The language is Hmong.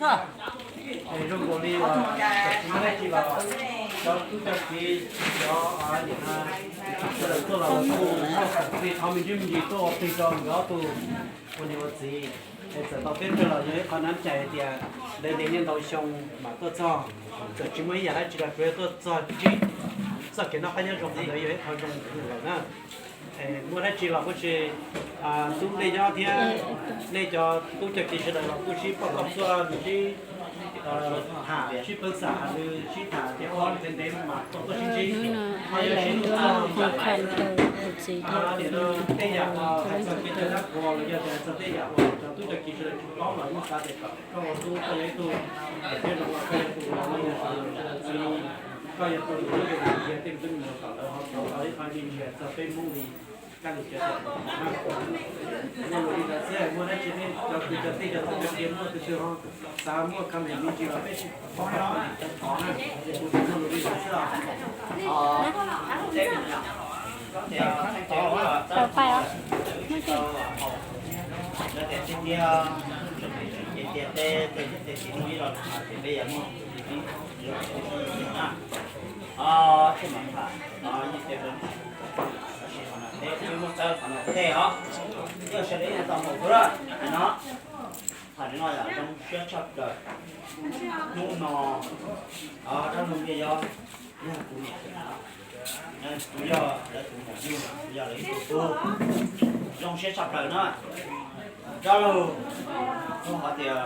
Zoo nkaus li tsis muaj dab tsi los cov tub cov kiv, cov niam sawv daws tuaj los kuj muaj xov xwm thov me ntsis me ntsis tuaj ua plig rau nkawd ob tug ua niam ua txiv. Es txawm tau peb pawg los yog ib qho nab cai hais tias ntev ntev niaj ntau xyoo mam tuaj txog, txawm tsis muaj ib yam dab tsi los tsuas yog tuaj txog txoj kev noj qab nyob zoo ntawd yog ib qho zoo lawm na. Muaj dab tsi los kuj tsis, tub nej nyob thiab nej cov tub cov kiv sawv daws los kuj sib pab kom txuaj sib tham sib pawg xam, sib tham ces ua ntev ntev mas tau tuaj sib ntsib. Ho yog sib nug txog tej yam uas hais txog kev cai dab qhuas los yog tias hais txog tej yam uas cov tub cov kiv sawv daws tsis paub los yeej xav tias kom koj ua tub koj yog ib tug thiab zoo ua koj yog tus los yog tus txiv, koj yog tus ua yog tus qhia tej me tub me nyuam kom lawv ho tau ib qho ntsia txog peb Hmoob li kab li cov muaj lus li ntawd xwb, muaj dab tsi nej cov kwv cov tij cov tub cov kiv muaj tus twg ho xav muaj comment me ntsis los peb sib pab thov na, kuv tsuas muaj lus li ntawd xwb os. Tej os, yog sawv daws ib tau mus xwb no, tham li no yog zoo siab tshaj plaws. Hnub no dab laug Npiaj Yob yog kuv niam, kuv yog lawv tus muam yug, kuv yog lawv ib tug tub, zoo siab tshaj plaws na. Dab laug, koj hais tias